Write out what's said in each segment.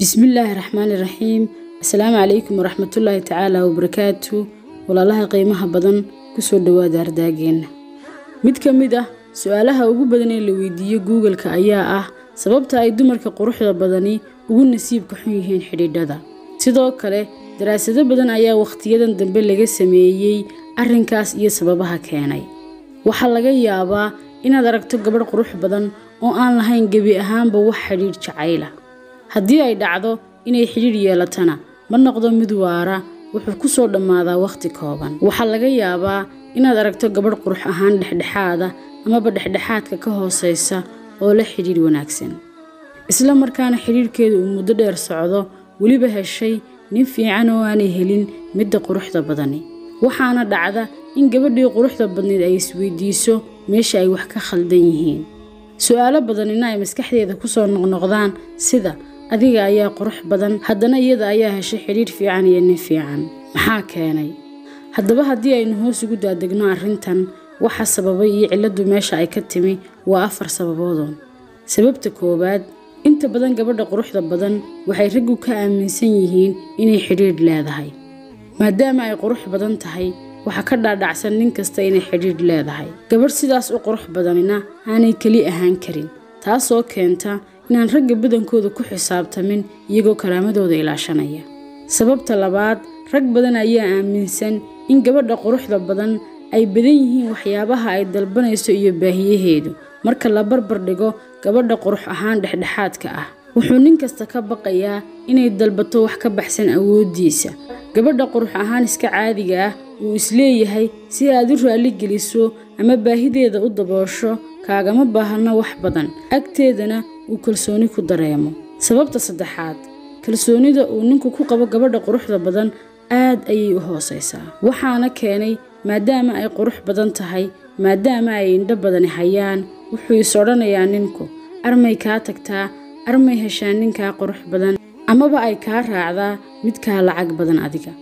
Bismillaahi raxmaani raxiim. Assalaamu calaykum waraxmatullaahi tacaala wabarakaatu. Walaalaha qiimaha badan, kusoo dhawaada ardaageena. Mid ka mid ah su-aalaha ugu badan ee la weydiiyo Google-ka ayaa ah sababta ay dumarka quruxda badani ugu nasiibka xun yihiin xidhiidhada. Sidoo kale daraasado badan ayaa wakhtiyadan dambe laga sameeyey arrinkaas iyo sababaha keenay. Waxaa laga yaabaa inaad aragto gabadh qurux badan oo aan lahayn gebi ahaanba wax xidhiidh jacayla. Haddii ay dhacdo inay xidhiidh yeelatana, ma noqdo mid waara, wuxuu ku soo dhammaadaa wakhti kooban. Waxaa laga yaabaa inaad aragto gabadh qurux ahaan dhexdhexaada amaba dhexdhexaadka ka hooseysa oo la xidhiidh wanaagsan, isla markaana xidhiidhkeedu uu muddo dheer socdo, weliba heshay nin fiican oo aanay helin midda quruxda badani. Waxaana dhacda in gabadhii quruxda badnayd ay isweydiiso meesha ay wax ka khaldan yihiin, su-aalo badanina ay maskaxdeeda kusoo noqnoqdaan, sida adiga ayaa qurux badan, haddana iyada ayaa heshay xidhiidh fiican iyo nin fiican, maxaa keenay? Haddaba haddii aynu hoos ugu daadegno arrintan, waxa sababay iyo ciladu meesha ay ka timi waa 4 sababoodoon. Sababta koowaad, inta badan gabadha quruxda badan waxay raggu ka aaminsan yihiin inay xidhiidh leedahay. Maadaama ay qurux badan tahay, waxa ka dhaadhacsan nin kasta inay xidhiidh leedahay. Gabadh sidaas u qurux badanina aanay keli ahaan karin, taasoo keenta inaan ragga badankooda ku xisaabtamin iyagoo karaamadooda ilaashanaya. Sababta labaad, rag badan ayaa aaminsan in gabadha quruxda badan ay badan yihiin waxyaabaha ay dalbanayso iyo baahiyaheedu marka la barbar dhigo gabadha qurux ahaan dhexdhexaadka ah. Wuxuu nin kasta ka baqayaa inay dalbato wax ka baxsan awooddiisa. Gabadha qurux ahaan iska caadiga ah uu isleeyahay si aad u raalli geliso ama baahideeda u daboosho kaagama baahno wax badan, agteedana uu kalsooni ku dareemo. Sababta saddexaad, kalsoonida uu ninku ku qabo gabadha quruxda badan aad ayay u hooseysaa. Waxaana keenay maadaama ay qurux badan tahay, maadaama ay indho badani hayaan, wuxuu is odhanayaa ninku armay kaa tagtaa, armay heshaa ninkaa qurux badan, amaba ay kaa raacdaa midkaa lacag badan adiga.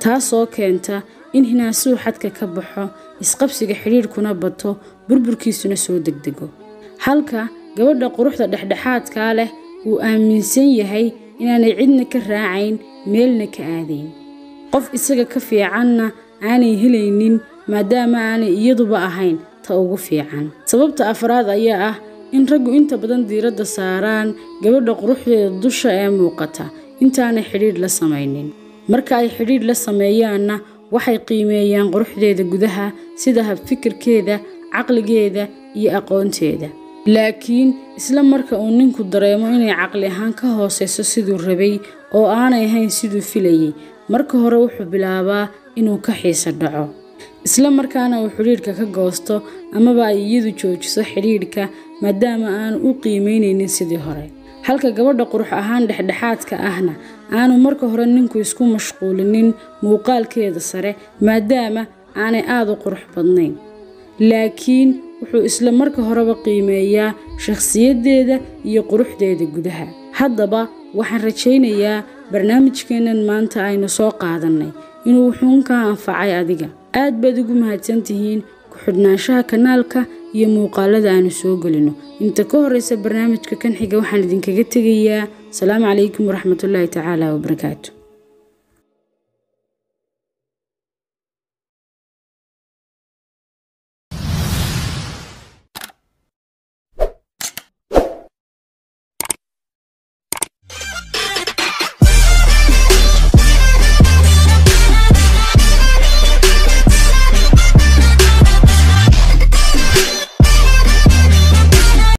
Taasoo keenta in hinaasuhu xadka ka baxo, isqabsiga xidhiidhkuna bato, burburkiisuna soo degdego. Halka gabadha quruxda dhexdhexaadkaa leh uu aaminsan yahay inaanay cidna ka raacayn, meelna ka aadayn, qof isaga ka fiicanna aanay helaynin, maadaama aanay iyaduba ahayn ta ugu fiican. Sababta afraad ayaa ah in raggu inta badan diiradda saaraan gabadha quruxdeeda dusha ee muuqata intaanay xidhiidh la samaynin. Marka ay xidhiidh la sameeyaanna waxay qiimeeyaan quruxdeeda gudaha, sida habfikirkeeda, caqligeeda iyo aqoonteeda. Laakiin isla marka uu ninku dareemo inay caqli ahaan ka hooseyso siduu rabay oo aanay ahayn siduu filayay, marka hore wuxuu bilaabaa inuu ka xiiso dhaco, isla markaana uu xidhiidhka ka goosto amaba ay iyadu joojiso xidhiidhka, maadaama aanu u qiimeyneynin sidii hore. Halka gabadha qurux ahaan dhexdhexaadka ahna aanu marka hore ninku isku mashquulinin muuqaalkeeda sare, maadaama aanay aada u qurux badnayn, laakiin wuxuu isla marka horeba qiimeeyaa shakhsiyaddeeda iyo quruxdeeda gudaha. Haddaba waxaan rajaynayaa barnaamijkeennan maanta aynu soo qaadannay inuu wuxuun kaa anfacay adiga. Aad baad ugu mahadsantihiin ku xidhnaanshaha kanaalka iyo muuqaalada aanu soo gelino. Inta ka horeysa barnaamijka kan xiga waxaan idinkaga tegayaa asalaamu calaykum waraxmatullaahi tacaala wabarakaatu.